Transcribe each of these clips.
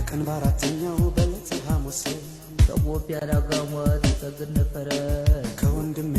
ከቀን በአራተኛው በዕለተ ሐሙስ ሰዎች ያላጋሟት ይጠግን ነበረ። ከወንድሜ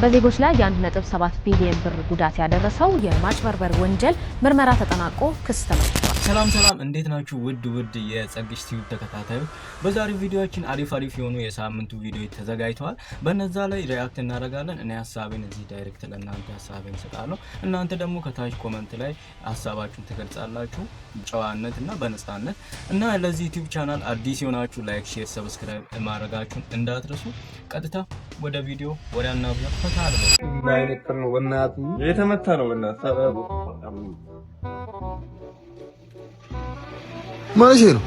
በዜጎች ላይ የ1.7 ቢሊዮን ብር ጉዳት ያደረሰው የማጭበርበር ወንጀል ምርመራ ተጠናቆ ክስ ተመስርቷል። ሰላም ሰላም፣ እንዴት ናችሁ? ውድ ውድ የጸግሽ ቲዩብ ተከታታዮች፣ በዛሬው ቪዲዮአችን አሪፍ አሪፍ የሆኑ የሳምንቱ ቪዲዮዎች ተዘጋጅተዋል። በነዛ ላይ react እናደርጋለን። እኔ ሀሳቤን እዚህ direct ለእናንተ ሀሳቤን እሰጣለሁ። እናንተ ደግሞ ከታች comment ላይ ሀሳባችሁን ትገልጻላችሁ፣ ጨዋነት እና በነጻነት። እና ለዚህ ዩቲዩብ ቻናል አዲስ የሆናችሁ like፣ share፣ subscribe ማድረጋችሁን እንዳትረሱ። ቀጥታ ወደ ቪዲዮ ወደ አናብዛ ፈታ አድርገው። ምን አይነት ቀን ነው? በእናትህ የተመታ ነው። በእናትህ ማለት ነው።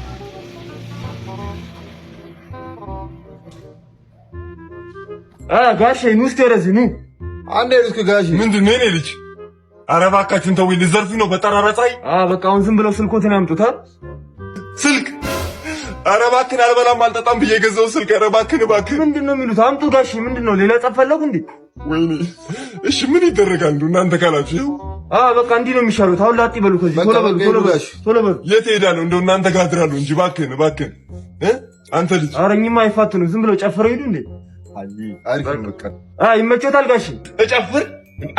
ጋሼ ኑ እስኪ ወደዚህ ኑ። አንዴ እስኪ ጋሼ። ምንድን ነው የኔ ልጅ? ኧረ እባካችሁን ተውኝ፣ ልዘርፉኝ ነው በጠራራ ፀሐይ። በቃ አሁን ዝም ብለው ስልኮትን ያምጡታል። ስልክ? ኧረ እባክህን አልበላም አልጠጣም ብዬ የገዛው ስልክ። ኧረ እባክህን እባክህን። ምንድን ነው የሚሉት? አምጡ ጋሼ። ምንድን ነው ሌላ ጸብ ፈለጉ እንዴ? ወይኔ እሺ ምን ይደረጋል? እንደው እናንተ ካላችሁ ይኸው። በቃ እንዲህ ነው የሚሻሉት። አሁን ላጥ ይበሉ ከዚህ። ቶሎ በሉ ቶሎ በሉ ቶሎ በሉ። የት እሄዳለሁ? እንደው እናንተ ጋር አድራለሁ እንጂ እባክህን እባክህን እ አንተ ልጅ። ኧረ እኚህማ አይፋቱንም። ዝም ብለው ጨፍረው ሂዱ እንዴ። አሪፍ ነው በቃ። ይመቾታል ጋሼ። እጨፍር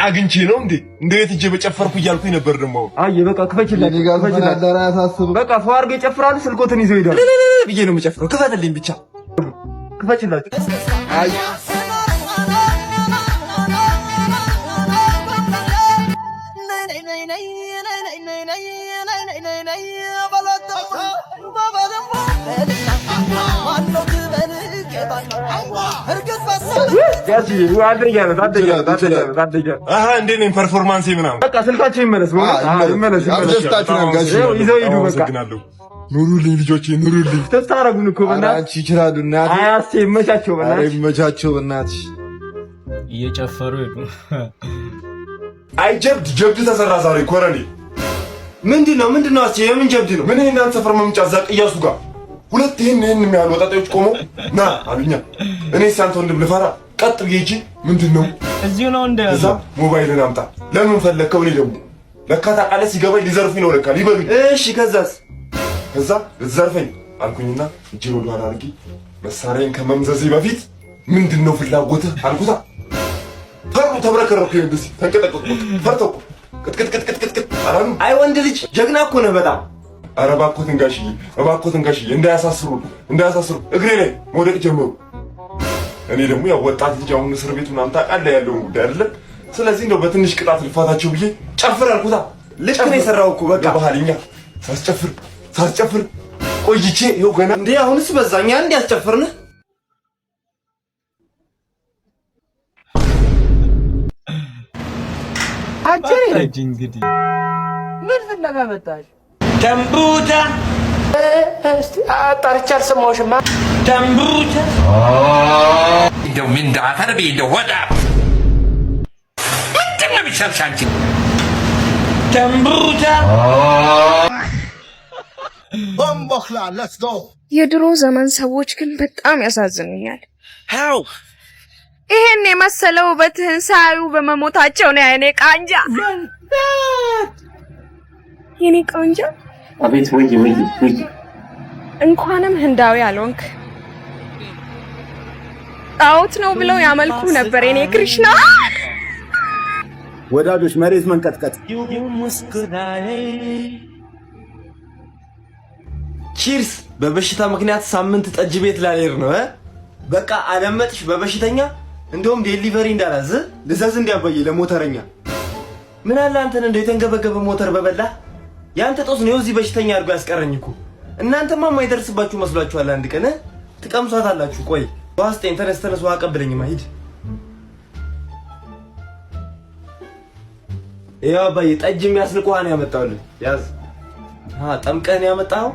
አግኝቼ ነው እንዴ? እንዴት እጄ በጨፈርኩ እያልኩኝ ነበር ደግሞ። አይ በቃ ክፈችላቸው፣ ክፈችላቸው። በቃ ፏ አድርገው ይጨፍራሉ። ስልኮትን ይዘው ይሄዳሉ። ብዬ ነው የምጨፍረው። ክፈትልኝ ብቻ ክፈችላቸው። አይ አንደኛ ነው፣ አንደኛ ነው፣ አንደኛ ነው፣ አንደኛ ነው። አሃ እንዴት ነኝ? performance ምናምን በቃ ስልካቸው ይመለስ፣ ይመለስ፣ አስደስታችሁናል ጋሼ። ይዘው ሂዱ በቃ። አመሰግናለሁ። ኑሩልኝ ልጆቼ፣ ኑሩልኝ። ተስታረጉን እኮ በእናትህ። አንቺ ይችላሉ እናቴ። አይ አስቼ ይመቻቸው ኧረ በእናትህ። ይመቻቸው በእናትሽ። እየጨፈሩ ሄዱ። አይ ጀብድ ጀብድ ተሰራ ዛሬ ኮረኔ። ምንድን ነው ምንድን ነው? አስቼ የምን ጀብድ ነው? ምን ይሄን ሰፈር መምጫ እዛ ቅያሱ ጋር ሁለት ይሄን ይሄን የሚያህሉ ወጣጤዎች ቆመው ና አሉኛ። እኔ ሳንተ ወንድም ልፈራ ቀጥ ብዬ ሂጂ። ምንድን ነው እዚሁ ነው እንደ እዛ ሞባይልን አምጣ። ለምን ፈለግከው? እኔ ደግሞ ለካ ታውቃለህ፣ ሲገባኝ ሊዘርፉኝ ነው ለካ ሊበሉኝ። እሺ ከዛስ? ከዛ ልትዘርፈኝ አልኩኝና እጄን ወደኋላ አድርጌ መሳሪያን ከመምዘዜ በፊት ምንድን ነው ፍላጎትህ አልኩታ። ፈሩ፣ ተብረከረኩ። እንደዚህ ተንቀጠቀጥኩ። ፈርተው ቅጥቅጥቅጥቅጥቅጥ አላሉ። አይ ወንድ ልጅ ጀግና እኮ ነህ በጣም። ኧረ እባክዎትን ጋሽዬ፣ እባክዎትን ጋሽዬ እንዳያሳስሩ እንዳያሳስሩ። እግሬ ላይ መውደቅ ጀመሩ። እኔ ደግሞ ያው ወጣት ልጅ አሁን እስር ቤት ምናምን ታውቃለህ ያለውን ጉዳይ አይደለ? ስለዚህ እንደው በትንሽ ቅጣት ልፋታቸው ብዬ ጨፍር አልኩታ። ልክ ነው የሰራው እኮ በቃ። ባህልኛ ሳስጨፍር ሳስጨፍር ቆይቼ ይኸው ገና እንዴ አሁንስ በዛኛ እንዴ ያስጨፍርንህ። አንቺ እንግዲህ ምን ፍለጋ መጣሽ? ደንቡታ አጣርቼ አልሰማሁሽማ። ደንቡታ እንደው ምን አፈር ብዬ እንደው ወጣ ምንድን ነው የሚሻልሽ አንቺ? ደንቡታ የድሮ ዘመን ሰዎች ግን በጣም ያሳዝኑኛል። ይሄን የመሰለ ውበትህን ሳያዩ በመሞታቸው ነው። የኔ ቃንጃ፣ የኔ ቃንጃ። አቤት ወይ ወይ ወይ እንኳንም ህንዳዊ አልሆንክ። ጣዖት ነው ብለው ያመልኩ ነበር። የኔ ክሪሽና። ወዳጆች መሬት መንቀጥቀጥ Cheers። በበሽታ ምክንያት ሳምንት ጠጅ ቤት ላልሄድ ነው። በቃ አለመጥሽ በበሽተኛ። እንደውም delivery እንዳላዝ ልዘዝ እንዲያባዬ ለሞተረኛ። ምን አለ አንተን እንደው የተንገበገበ ሞተር በበላ። ያንተ ጦስ ነው እዚህ በሽተኛ አድርጎ ያስቀረኝ እኮ። እናንተማ የማይደርስባችሁ መስሏችኋል። አንድ ቀን ትቀምሷታላችሁ። ቆይ ውሃ ስጠኝ። ተነስ ተነስ፣ ውሃ አቀብለኝማ ሂድ። ይኸው አባዬ ጠጅ የሚያስንቅ ውሃ ነው ያመጣሁልህ። ያዝ። ጠምቀህ ነው ያመጣኸው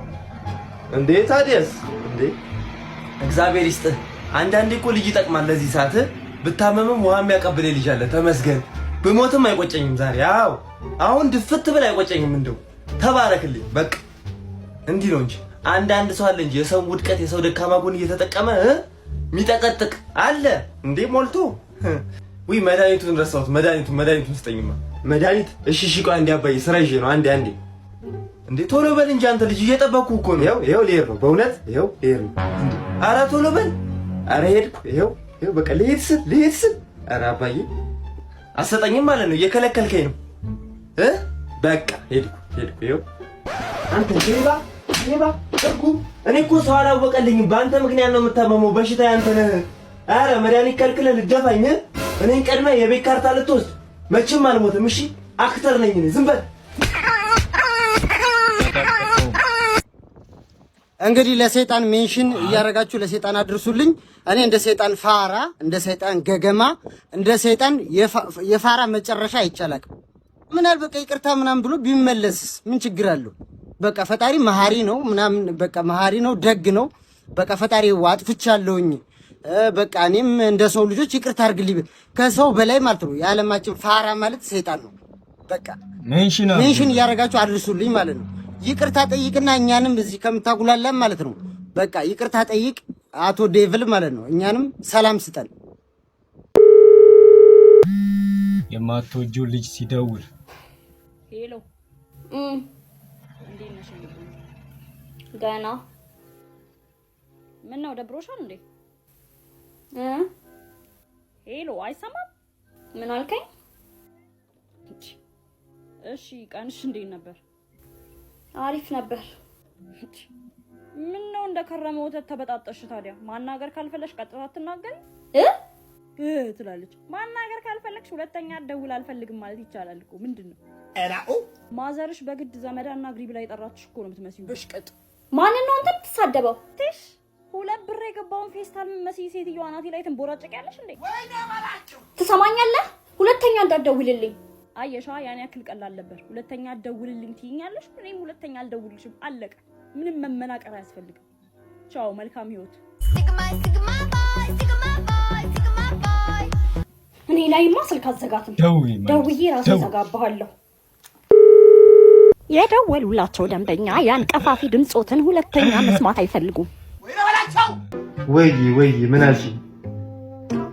እንዴ? ታዲያስ እንዴ እግዚአብሔር ይስጥህ። አንዳንዴ እኮ ልጅ ይጠቅማል። ለዚህ ሰዓት ብታመምም ውሃ የሚያቀብል ልጅ አለ። ተመስገን። ብሞትም አይቆጨኝም ዛሬ። አዎ አሁን ድፍት ብል አይቆጨኝም። እንደው ተባረክልኝ። በቃ እንዲህ ነው እንጂ አንዳንድ ሰው አለ እንጂ የሰው ውድቀት የሰው ደካማ ጎን እየተጠቀመ የሚጠቀጥቅ አለ እንዴ ሞልቶ። ውይ መድኃኒቱን ረሳሁት። መድኃኒቱን ስጠኝማ። መድኃኒት? እሺ እሺ፣ ቆይ አንዴ አባዬ ስራ ይዤ ነው። አንዴ አንዴ። እንዴ ቶሎ በል እንጂ አንተ ልጅ፣ እየጠበኩህ እኮ ነው። ይኸው ይኸው ልሄድ ነው በእውነት ይኸው ልሄድ ነው። ኧረ ቶሎ በል። ኧረ ሄድኩ። ይኸው ይኸው በቃ ልሄድ ስል ልሄድ ስል። ኧረ አባዬ አሰጠኝም ማለት ነው፣ እየከለከልከኝ ነው። በቃ ሄድኩ ሄድኩ። ይኸው አንተ ሌባ ሌባ እርጉም። እኔ እኮ ሰው አላወቀልኝም። በአንተ ምክንያት ነው የምታመመው። በሽታ ያንተ ነህ። ኧረ መድኃኒት ከልክለህ ልደፋኝ፣ እኔን ቀድመህ የቤት ካርታ ልትወስድ። መቼም አልሞትም። እሺ actor ነኝ እኔ። ዝም በል። እንግዲህ ለሰይጣን mention እያደረጋችሁ ለሰይጣን አድርሱልኝ። እኔ እንደ ሰይጣን ፋራ፣ እንደ ሰይጣን ገገማ፣ እንደ ሰይጣን የፋራ መጨረሻ አይቻላል። ምናል በቃ ይቅርታ ምናምን ብሎ ቢመለስስ ምን ችግር አለው? በቃ ፈጣሪ መሀሪ ነው ምናምን፣ በቃ መሀሪ ነው፣ ደግ ነው። በቃ ፈጣሪ አጥፍቻለሁኝ፣ በቃ እኔም እንደ ሰው ልጆች ይቅርታ አድርግልኝ። ከሰው በላይ ማለት ነው። የዓለማችን ፋራ ማለት ሰይጣን ነው። በቃ mention እያደረጋችሁ አድርሱልኝ ማለት ነው። ይቅርታ ጠይቅና እኛንም እዚህ ከምታጉላለን ማለት ነው። በቃ ይቅርታ ጠይቅ አቶ devil ማለት ነው። እኛንም ሰላም ስጠን። የማትወጂው ልጅ ሲደውል። Hello፣ እንዴት ነሽ? ደህና። ምን ነው ደብሮሻል እንዴ? Hello፣ አይሰማም? ምን አልከኝ? እሺ፣ ቀንሽ እንዴት ነበር? አሪፍ ነበር። ምን ነው እንደ ከረመ ወተት ተበጣጠሽ ታዲያ? ማናገር ካልፈለግሽ ቀጥታ አትናገሪ እ ትላለች። ማናገር ካልፈለግሽ ሁለተኛ ደውል አልፈልግም ማለት ይቻላል እኮ። ምንድን ነው ማዘርሽ በግድ ዘመድ አናግሪ ብላ የጠራችሽ እኮ ነው የምትመስዪው። ብሽቅጥ። ማንን ነው አንተ የምትሳደበው? ትሽ 2 ብር የገባውን ፌስታል የምትመስይ ሴትዮ አናቴ ላይ ትንቦራጨቂያለሽ እንዴ? ትሰማኛለህ? ሁለተኛ እንዳትደውልልኝ። አየሻ፣ ያን ያክል ቀላል ነበር። ሁለተኛ አትደውልልኝ ትይኛለሽ፣ እኔም ሁለተኛ አልደውልልሽም። አለቀ። ምንም መመናቀር አያስፈልግም። ቻው፣ መልካም ህይወት። እኔ ላይማ ስልክ አዘጋትም። ደውዬ ራሴ ዘጋባሃለሁ። የደወሉላቸው ደንበኛ ያን ቀፋፊ ድምፆትን ሁለተኛ መስማት አይፈልጉም። ወይ ወይ፣ ምን አልሽኝ?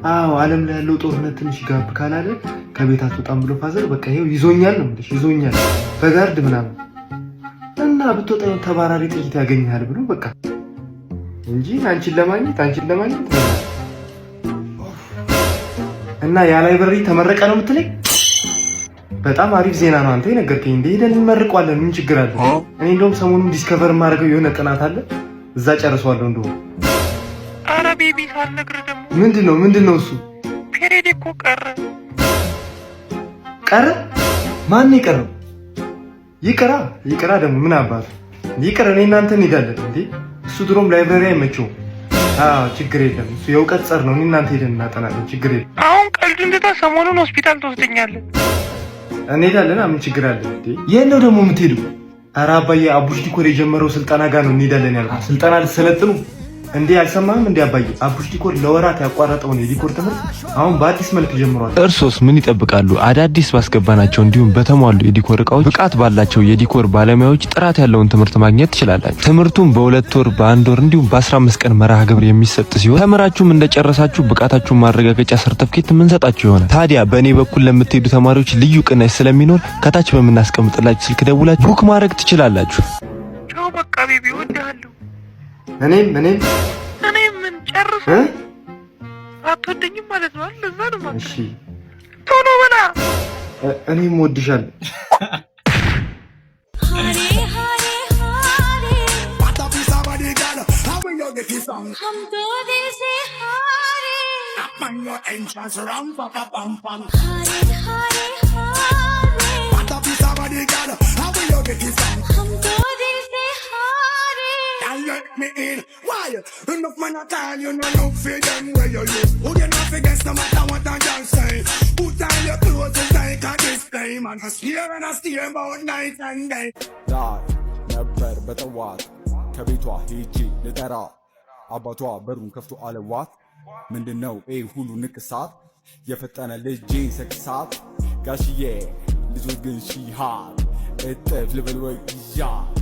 አዎ፣ ዓለም ላይ ያለው ጦርነት ትንሽ ጋብ ካላለ ከቤት አትወጣም ብሎ father በቃ ይኸው ይዞኛል ነው የምልሽ፣ ይዞኛል በ guard ምናምን እና ብትወጣ ተባራሪ ጥይት ያገኝሃል ብሎ በቃ እንጂ አንቺን ለማግኘት እና ያ library ተመረቀ ነው የምትለኝ? በጣም አሪፍ ዜና ነው አንተ የነገርከኝ። እንደ ሄደን እንመርቀዋለን። ምን ችግር አለ? እኔ እንደውም ሰሞኑን discover የማደርገው የሆነ ጥናት አለ፣ እዛ ጨርሰዋለሁ። እንደውም ኧረ baby፣ ሳልነግርህ ደግሞ። ምንድን ነው እሱ? Period እኮ ቀረ። ቀረ? ማን የቀረው? ይቅራ ይቅራ። ደግሞ ምን አባቱ ይቅር። እኔ እናንተ እንሄዳለን እንዴ። እሱ ድሮም library አይመቸውም። አዎ ችግር የለም። እሱ የእውቀት ጸር ነው። እኔ እናንተ ሄደን እናጠናለን። ችግር የለም። አሁን ቀልዱን ትተህ ሰሞኑን ሆስፒታል ትወስደኛለህ። እንሄዳለን። ምን ችግር አለ እንዴ? የት ነው ደግሞ የምትሄዱ? ኧረ አባዬ፣ አቡሽ ዲኮር የጀመረው ስልጠና ጋር ነው እንሄዳለን ያልኩት። ስልጠና ልትሰለጥኑ እንዴ? አልሰማህም እንዴ አባዬ? አቡሽ ዲኮር ለወራት ያቋረጠውን የ decor ትምህርት አሁን በአዲስ መልክ ጀምሯል። እርሶስ ምን ይጠብቃሉ? አዳዲስ ባስገባናቸው እንዲሁም በተሟሉ የ decor እቃዎች ብቃት ባላቸው የ decor ባለሙያዎች ጥራት ያለውን ትምህርት ማግኘት ትችላላችሁ። ትምህርቱም በ2 ወር፣ በአንድ ወር እንዲሁም በ15 ቀን መርሃ ግብር የሚሰጥ ሲሆን ተምራችሁም እንደጨረሳችሁ ብቃታችሁን ማረጋገጫ ሰርተፍኬት የምንሰጣችሁ ይሆናል። ታዲያ በእኔ በኩል ለምትሄዱ ተማሪዎች ልዩ ቅናሽ ስለሚኖር ከታች በምናስቀምጥላችሁ ስልክ ደውላችሁ book ማድረግ ትችላላችሁ። ቻው በቃ baby፣ እወድሃለሁ። እኔም እኔም። እኔ ምን ጨርስ አትወደኝም ማለት ነው አይደል? ለዛ ነው ማለት። እሺ ቶሎ በላ። እኔም እወድሻለሁ። हम तो दिल से हारे, हारे हारे हारे, हम तो दिल से हारे। Let me in. Why? Enough man a tell you no look for them where you live. Who you not forget no matter what I just say. Put on your clothes it's like a display. Man, I steer and I steer about night and day. ዳይ ነበር በጠዋት ከቤቷ ሄጄ ልጠራ፣ አባቷ በሩን ከፍቶ አለዋት፣ ምንድነው ይህ ሁሉ ንቅሳት? የፈጠነ ልጄን ሰክሳት ጋሽዬ። ልጆች ግን she hot እጥፍ ልበል ወይ ይዣት።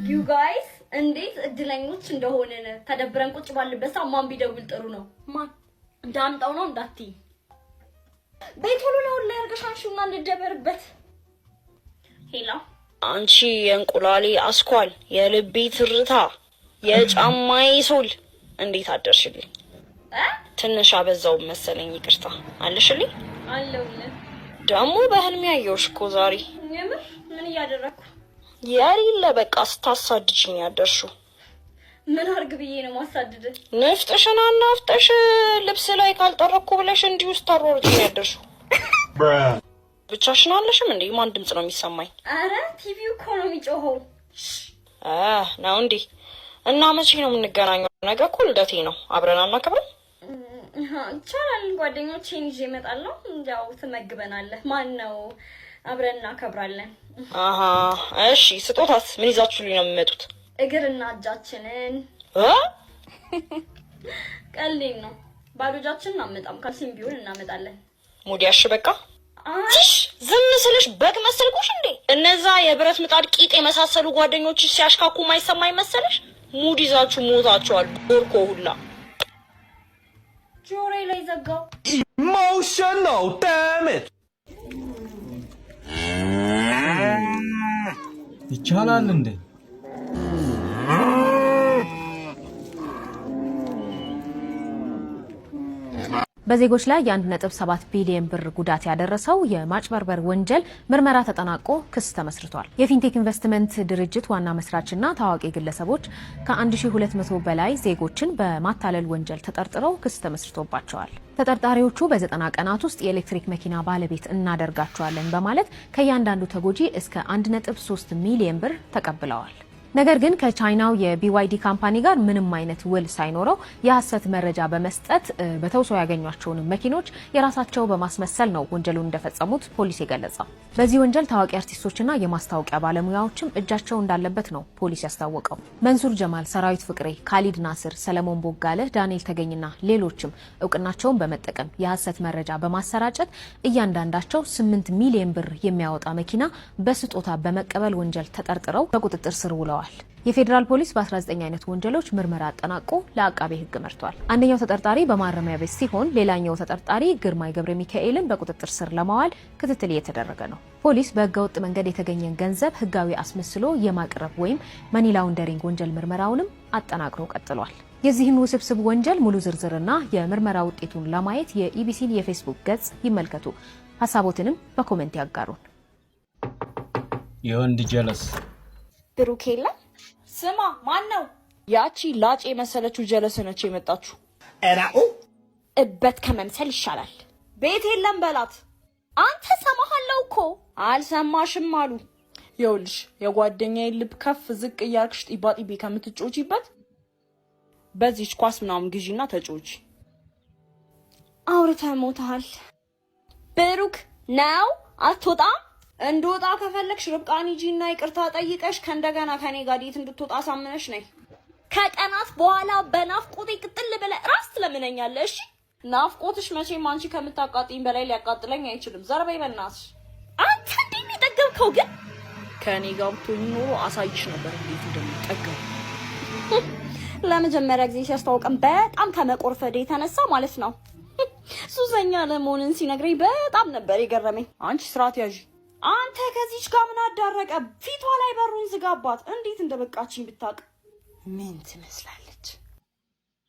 You guys፣ እንዴት እድለኞች እንደሆንን! ተደብረን ቁጭ ባልበት ሰዓት ማን ቢደውል ጥሩ ነው? ማን እንዳምጣው ነው እንዳትይ። ቤት ሁሉ ለሁሉ ላይ አድርገሽ አንሺውና እንደበርበት። Hello። አንቺ የእንቁላሌ አስኳል፣ የልቤ ትርታ፣ የጫማዬ sole፣ እንዴት አደርሽልኝ? ትንሽ አበዛው መሰለኝ፣ ይቅርታ። አለሽልኝ? አለሁልህ። ደግሞ በህልሜ ያየሁሽ እኮ ዛሬ። የምር? ምን እያደረግኩ? የሌለ በቃ ስታሳድጅኝ ያደርሽው። ምን አርግ ብዬ ነው ማሳድድ? ንፍጥሽን አናፍጠሽ ልብስ ላይ ካልጠረኩ ብለሽ እንዲሁ ስታሯሩጪኝ ያደርሽው። ብቻሽን አለሽም እንዴ? ማን ድምፅ ነው የሚሰማኝ? አረ ቲቪው እኮ ነው የሚጮኸው። ነው እንዴ? እና መቼ ነው የምንገናኘው? ነገ እኮ ልደቴ ነው። አብረን አናከብርም? ይቻላል። ጓደኞቼን ይዤ እመጣለሁ። ያው ትመግበናለህ። ማን ነው፣ አብረን እናከብራለን። አሀ እሺ። ስጦታስ ምን ይዛችሁልኝ ነው የሚመጡት? እግርና እጃችንን። ቀልዴን ነው። ባዶ እጃችንን አንመጣም። ካልሲም ቢሆን እናመጣለን። ሙዲያሽ በቃ ትሽ ዝም ስልሽ በግ መሰልኩሽ እንዴ? እነዛ የብረት ምጣድ ቂጥ የመሳሰሉ ጓደኞችሽ ሲያሽካኩ ማይሰማ ይመሰለሽ? ሙድ ይዛችሁ ሞታችኋል። ቦርኮ ሁላ። ጆሮዬ ላይ ዘጋው። Emotional damage. ይቻላል እንዴ? በዜጎች ላይ የ1.7 ቢሊዮን ብር ጉዳት ያደረሰው የማጭበርበር ወንጀል ምርመራ ተጠናቆ ክስ ተመስርቷል። የፊንቴክ ኢንቨስትመንት ድርጅት ዋና መስራችና ታዋቂ ግለሰቦች ከ1200 በላይ ዜጎችን በማታለል ወንጀል ተጠርጥረው ክስ ተመስርቶባቸዋል። ተጠርጣሪዎቹ በ90 ቀናት ውስጥ የኤሌክትሪክ መኪና ባለቤት እናደርጋቸዋለን በማለት ከእያንዳንዱ ተጎጂ እስከ 1.3 ሚሊዮን ብር ተቀብለዋል። ነገር ግን ከቻይናው የ BYD company ጋር ምንም አይነት ውል ሳይኖረው የሀሰት መረጃ በመስጠት በተውሶ ያገኟቸውን መኪኖች የራሳቸው በማስመሰል ነው ወንጀሉን እንደፈጸሙት ፖሊስ የገለጸው። በዚህ ወንጀል ታዋቂ አርቲስቶችና የማስታወቂያ ባለሙያዎችም እጃቸው እንዳለበት ነው ፖሊስ ያስታወቀው። መንሱር ጀማል፣ ሰራዊት ፍቅሬ፣ ካሊድ ናስር፣ ሰለሞን ቦጋለ፣ ዳንኤል ተገኝና ሌሎችም እውቅናቸውን በመጠቀም የሀሰት መረጃ በማሰራጨት እያንዳንዳቸው 8 ሚሊዮን ብር የሚያወጣ መኪና በስጦታ በመቀበል ወንጀል ተጠርጥረው በቁጥጥር ስር ውለዋል። የፌዴራል ፖሊስ በ19 አይነት ወንጀሎች ምርመራ አጠናቆ ለአቃቤ ሕግ መርቷል። አንደኛው ተጠርጣሪ በማረሚያ ቤት ሲሆን ሌላኛው ተጠርጣሪ ግርማይ ገብረ ሚካኤልን በቁጥጥር ስር ለማዋል ክትትል እየተደረገ ነው። ፖሊስ በህገወጥ መንገድ የተገኘን ገንዘብ ህጋዊ አስመስሎ የማቅረብ ወይም money laundering ወንጀል ምርመራውንም አጠናክሮ ቀጥሏል። የዚህን ውስብስብ ወንጀል ሙሉ ዝርዝርና የምርመራ ውጤቱን ለማየት የኢቢሲን የፌስቡክ ገጽ ይመልከቱ። ሀሳቦትንም በ comment ያጋሩን። የወንድ ጀለስ። ብሩክ የለም። ስማ፣ ማን ነው? ያቺ ላጭ የመሰለችው ጀለስ ነች የመጣችሁ። እበት ከመምሰል ይሻላል። ቤት የለም በላት። አንተ ሰማሃለው እኮ። አልሰማሽም አሉ። ይኸውልሽ፣ የጓደኛዬን ልብ ከፍ ዝቅ እያልክሽ ጢባ ጢቤ ከምትጮቺበት በዚች ኳስ ምናምን ግዢና ተጮቺ። አውርተህ ሞተሃል። ብሩክ ነው፣ አትወጣም? እንድወጣ ከፈለግሽ ርብቃን ሂጂና ይቅርታ ጠይቀሽ ከእንደገና ከኔ ጋር date እንድትወጣ አሳምነሽ ነይ። ከቀናት በኋላ በናፍቆቴ ቅጥል ብለህ ራስ ትለምነኛለህ። እሺ፣ ናፍቆትሽ መቼም አንቺ ከምታቃጥኝ በላይ ሊያቃጥለኝ አይችልም። ዘርበይ በእናትሽ። አንተ እንዴት ነው የጠገብከው ግን? ከእኔ ጋር ብትሆኚ ኖሮ አሳይሽ ነበር እንዴት እንደሚጠገብ። ለመጀመሪያ ጊዜ ሲያስተዋውቀን በጣም ከመቆርፈድ የተነሳ ማለት ነው ሱሰኛ ለመሆንን ሲነግረኝ በጣም ነበር የገረመኝ። አንቺ ስርዓት ያዢ። አንተ ከዚች ጋር ምን አዳረቀ? ፊቷ ላይ በሩን ዝጋባት። እንዴት እንደበቃችኝ ብታውቅ። ምን ትመስላለች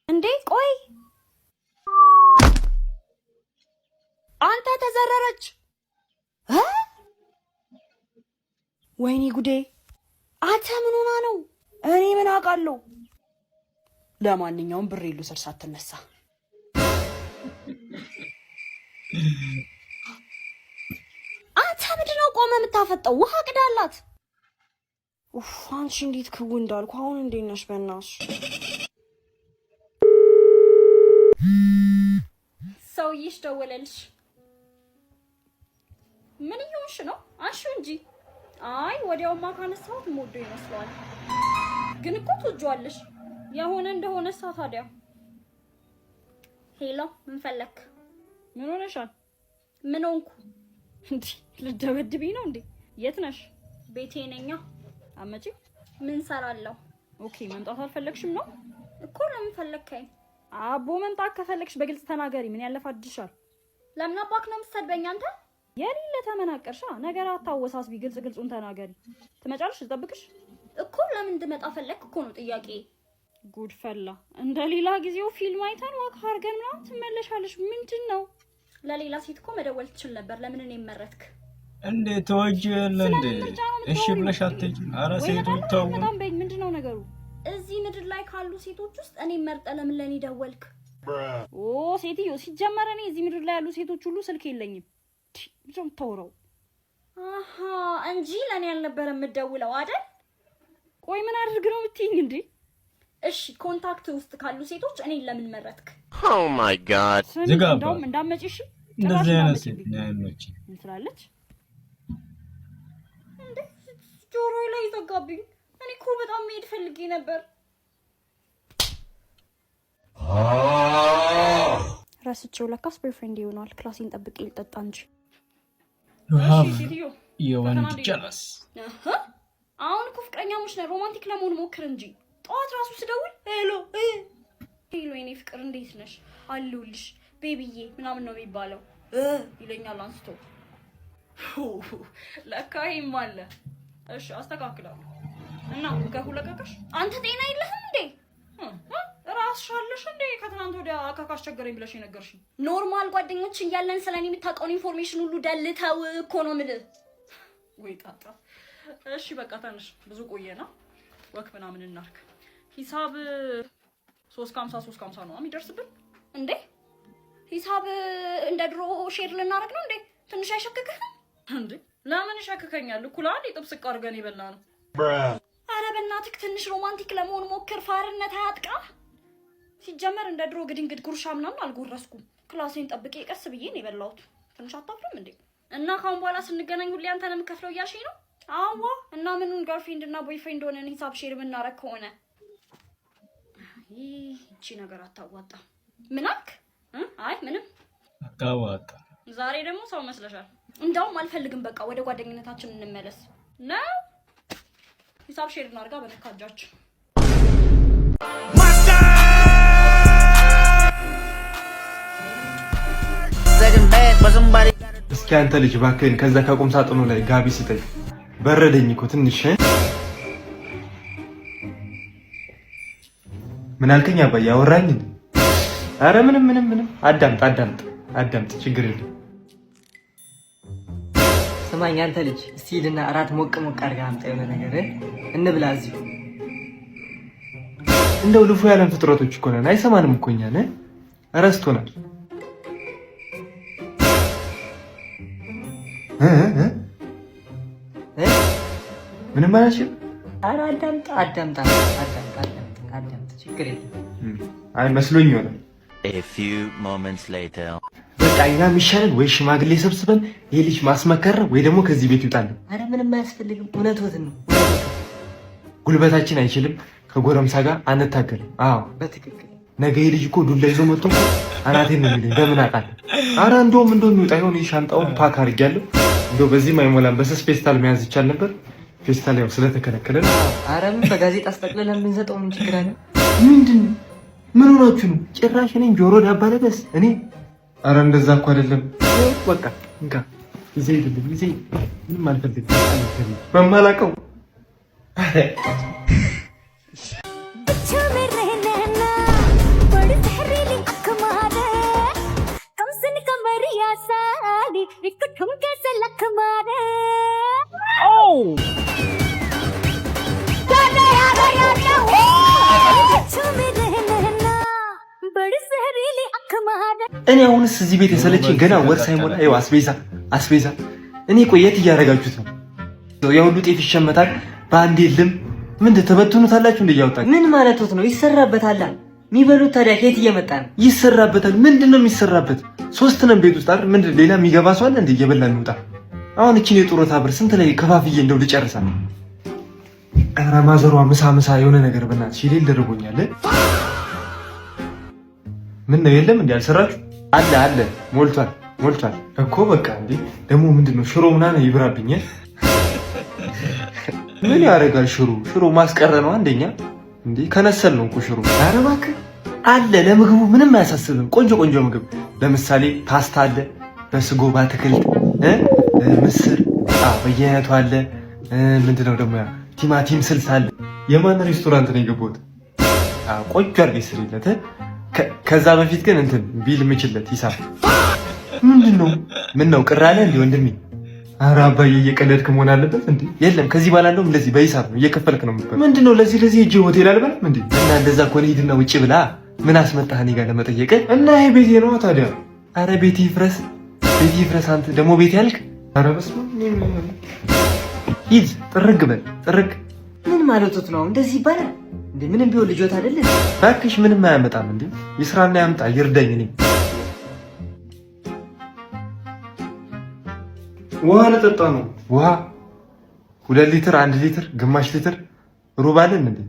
እንዴ? ቆይ አንተ ተዘረረች እ? ወይኔ ጉዴ! አንተ ምን ሆና ነው? እኔ ምን አውቃለሁ? ለማንኛውም ብሬ ልውሰድ ሳትነሳ። አንተ ምንድነው ቆመ የምታፈጠው? ውሃ ቅዳላት። ኡፍ፣ አንቺ እንዴት ክው እንዳልኩ። አሁን እንዴት ነሽ? በእናትሽ። ሰውዬሽ ደወለልሽ። ምን እየሆንሽ ነው? አንሺው እንጂ። አይ ወዲያውማ ካነሳሁት የምወደው ይመስለዋል። ግን እኮ ትወጂዋለሽ። የሆነ እንደሆነ ሳ ታዲያ። Hello፣ ምን ፈለክ? ምን ሆነሻል? ምን ሆንኩ? እንዴ ልደበድብኝ ነው እንዴ? የት ነሽ? ቤቴ ነኛ። አመጪ ምን ሰራለሁ? Okay፣ መምጣት አልፈለግሽም ነው እኮ? ለምን ፈለግከኝ? አቦ መምጣት ከፈለግሽ በግልጽ ተናገሪ። ምን ያለፋድሻል? ለምን አባክ ነው የምትሰድበኝ አንተ? የሌለ ተመናቀርሻ። ነገር አታወሳስቢ። ግልጽ ግልጹን ተናገሪ። ትመጫለሽ? ልጠብቅሽ? እኮ ለምን እንድመጣ ፈለግክ እኮ ነው ጥያቄ። ጉድ ፈላ። እንደ ሌላ ጊዜው ፊልም አይተን walk አድርገን ምናምን ትመለሻለሽ። ምንድን ነው? ለሌላ ሴት እኮ መደወል ትችል ነበር። ለምን እኔን መረጥክ? እንዴ ተወጂው የለ እንዴ? እሺ ብለሽ አትሄጂም? ኧረ ወይ ሴቶች እመጣለሁ ተው። አልመጣም በይኝ። ምንድን ነው ነገሩ? እዚህ ምድር ላይ ካሉ ሴቶች ውስጥ እኔን መርጠህ ለምን ለኔ ደወልክ? ኦ ሴትዮ፣ ሲጀመር እኔ እዚህ ምድር ላይ ያሉ ሴቶች ሁሉ ስልክ የለኝም። ብዙ የምታወራው አሃ እንጂ ለኔ ያልነበረ የምትደውለው አይደል? ቆይ ምን አድርግ ነው የምትይኝ እንዴ? እሺ contact ውስጥ ካሉ ሴቶች እኔን ለምን መረጥክ? Oh my God. ስሚ፣ ዝጋባ። እንደውም እንዳትመጪ እሺ። ጭራሽ እንደዚህ አይነት እንዳትመጪ ሴት ነው አይመችም። ምን ትላለች? እንዴ ጆሮዬ ላይ ዘጋብኝ። እኔ እኮ በጣም መሄድ ፈልጌ ነበር። ረስቼው ለካስ boyfriend ይሆናል። Class ኤን ጠብቄ ልጠጣ እንጂ። You እሺ have ሴትዮ፣ የወንድ ፈተና እንዴት ነው? ጀለስ። እህ፣ አሁን እኮ ፍቅረኛሞች ነን። Romantic ለመሆን ሞክር እንጂ። ጠዋት ራሱ ስደውል hello hello የኔ ፍቅር እንዴት ነሽ አለሁልሽ baby ዬ ምናምን ነው የሚባለው ይለኛል አንስቶ። ለካ ይሄም አለ። እሺ አስተካክላለሁ። እና ከሁለቀቀሽ አንተ ጤና የለህም እንዴ? ራስሽ አለሽ እንዴ? ከትናንት ወዲያ አካክ አስቸገረኝ ብለሽ የነገርሽኝ። Normal ጓደኞች እያለን ስለኔ የምታውቀውን information ሁሉ ደልተው እኮ ነው የምልህ። ወይ ጣጣ። እሺ በቃ ተነሽ፣ ብዙ ቆየና walk ምናምን እናርግ። ሂሳብ 3:50 3:50 ነው የሚደርስብን። እንዴ ሂሳብ እንደ ድሮ share ልናደርግ ነው እንዴ? ትንሽ አይሸክክህም? እንዴ ለምን ይሸክከኛል? እኩል አንድ የጥብስ ዕቃ አድርገን የበላ ነው። አረ በእናትህ ትንሽ romantic ለመሆን ሞክር። ፋርነት አያጥቃ። ሲጀመር እንደ ድሮ ግድንግድ ጉርሻ ምናምን አልጎረስኩም። Class ኤን ጠብቄ ቀስ ብዬ ነው የበላሁት። ትንሽ አታፍርም እንዴ? እና ካሁን በኋላ ስንገናኝ ሁሌ አንተ ነው የምከፍለው እያልሽኝ ነው? አዋ። እና ምኑን girlfriend እና boyfriend ሆነን ሂሳብ share የምናረግ ከሆነ? ይህ እቺ ነገር አታዋጣም። ምን አልክ? አይ ምንም። አታዋጣ። ዛሬ ደግሞ ሰው መስለሻል። እንደውም አልፈልግም። በቃ ወደ ጓደኝነታችን እንመለስ ነው። ሂሳብ share እናድርጋ በነካ እጃችን። እስኪ አንተ ልጅ እባክህን ከዛ ከቁም ሳጥኑ ላይ ጋቢ ስጠኝ። በረደኝ እኮ ትንሽ። ምን አልከኝ አባዬ? አወራኝ እንዴ? አረ ምንም ምንም ምንም። አዳምጥ አዳምጥ አዳምጥ፣ ችግር የለም። ስማኝ አንተ ልጅ፣ እስቲ ሂድና እራት ሞቅ ሞቅ አድርገህ አምጣ የሆነ ነገር እንብላ እዚሁ። እንደው ልፉ ያለን ፍጥረቶች እኮ ነን። አይሰማንም እኮ እኛን ረስቶናል። እ እ ምንም አላልሽም? ኧረ አዳምጥ አዳምጥ አዳምጥ አዳምጥ አዳምጥ፣ ችግር የለም። አይ መስሎኝ ይሆናል። A few moments later. በቃ እኛ የሚሻለን ወይ ሽማግሌ ሰብስበን ይህ ልጅ ማስመከር ወይ ደግሞ ከዚህ ቤት ይውጣልን። አረ ምንም አያስፈልግም። እውነትዎትን ነው። ጉልበታችን አይችልም። ከጎረምሳ ጋር አንታገልም። አዎ በትክክል። ነገ ይህ ልጅ እኮ ዱላ ይዞ መጥቶ እኮ አናቴን ነው የሚለኝ። በምን አውቃለሁ? አረ እንደውም ይውጣ ይሆን። ሻንጣውን pack አድርጌያለሁ። እንደው በዚህም አይሞላም። በስስ ፌስታል መያዝ ይቻል ነበር። ፌስታል ያው ስለተከለከለ ነው። አረ ምን በጋዜጣ አስጠቅልለን ብንሰጠው ምን ችግር አለ? ምንድን ነው? ምን ሆናችሁ ነው? ጭራሽ እኔን ጆሮ ዳባ ለበስ እኔ። አረ እንደዛ እኮ አይደለም። በቃ እንካ ይዘህ ሂድልኝ፣ ይዘህ ሂድ። ምንም አልፈልግም። በማላውቀው ብቻ मेरे नैना बड़ी जहरीली अख मारे कमसिन कमरिया सारी एक ठुमके से लख मारे बिच्छू मेरे नैना बड़ी जहरीली अख मारे እኔ አሁንስ እዚህ ቤት የሰለችኝ ገና ወር ሳይሞላ ይኸው አስቤዛ አስቤዛ። እኔ ቆይ የት እያደረጋችሁት ነው? የሁሉ ጤፍ ይሸመታል በአንዴ ልም ምንድን ተበትኑታላችሁ? እንደ እያወጣችሁ ምን ማለቶት ነው? ይሰራበታል። የሚበሉት ታዲያ ከየት እየመጣ ነው? ይሰራበታል። ምንድን ነው የሚሰራበት? ሶስት ነን ቤት ውስጥ አይደል? ምንድን ሌላ የሚገባ ሰው አለ እንደ እየበላ የሚወጣ? አሁን እቺን የጡረታ ብር ስንት ላይ ከፋፍዬ እንደው ልጨርሳት። ኧረ ማዘሯ ምሳ ምሳ የሆነ ነገር በእናትሽ የሌለ ደርቦኛል። ምን ነው የለም እንዴ አልሰራችሁ? አለ አለ፣ ሞልቷል ሞልቷል እኮ በቃ። እንዴ ደግሞ ምንድን ነው ሽሮ ምናምን ይብራብኝ። ምን ያደርጋል ሽሮ ሽሮ ማስቀረ ነው አንደኛ። እንዴ ከነሰል ነው እኮ ሽሮ። ኧረ እባክህ አለ። ለምግቡ ምንም አያሳስብም። ቆንጆ ቆንጆ ምግብ ለምሳሌ ፓስታ አለ በስጎ በአትክልት፣ ምስር በየአይነቱ አለ። ምንድነው ደግሞ ያ ቲማቲም ስልስ አለ። የማን ሬስቶራንት ነው የገባሁት? ቆንጆ አድርገሽ ስሪለት። ከዛ በፊት ግን እንትን bill ምችለት ሂሳብ ምንድን ነው? ምን ነው ቅር አለ እንዴ ወንድሜ? ኧረ አባዬ እየቀለድክ መሆን አለበት እንዴ? የለም ከዚህ በኋላ እንደውም እንደዚህ በሂሳብ ነው እየከፈልክ ነው የምትበላው። ምንድን ነው ለዚህ ለዚህ ሂጅ ሆቴል አልበላም እንዴ? እና እንደዛ ከሆነ ሂድና ውጭ ብላ። ምን አስመጣህ እኔ ጋር ለመጠየቅ? እና ይሄ ቤቴ ነዋ ታዲያ። ኧረ ቤቴ ይፍረስ፣ ቤቴ ይፍረስ። አንተ ደግሞ ቤቴ ያልክ። ኧረ በስመ አብ ሂድ፣ ጥርግ በል ጥርግ። ምን ማለቶት ነው? እንደዚህ ይባላል እንዴ? ምንም ቢሆን ልጆት አይደለ? እባክሽ ምንም አያመጣም እንዴ። ይስራና ያምጣ ይርዳኝ። እኔ ውሃ ልጠጣ ነው። ውሃ 2 ሊትር፣ 1 ሊትር፣ ግማሽ ሊትር፣ ሩብ አለን እንዴ?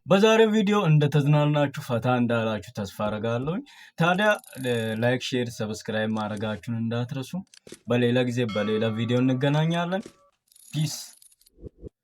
በዛሬው ቪዲዮ እንደተዝናናችሁ ፈታ እንዳላችሁ ተስፋ አረጋለሁኝ። ታዲያ like፣ share፣ subscribe ማድረጋችሁን እንዳትረሱ። በሌላ ጊዜ በሌላ ቪዲዮ እንገናኛለን። Peace።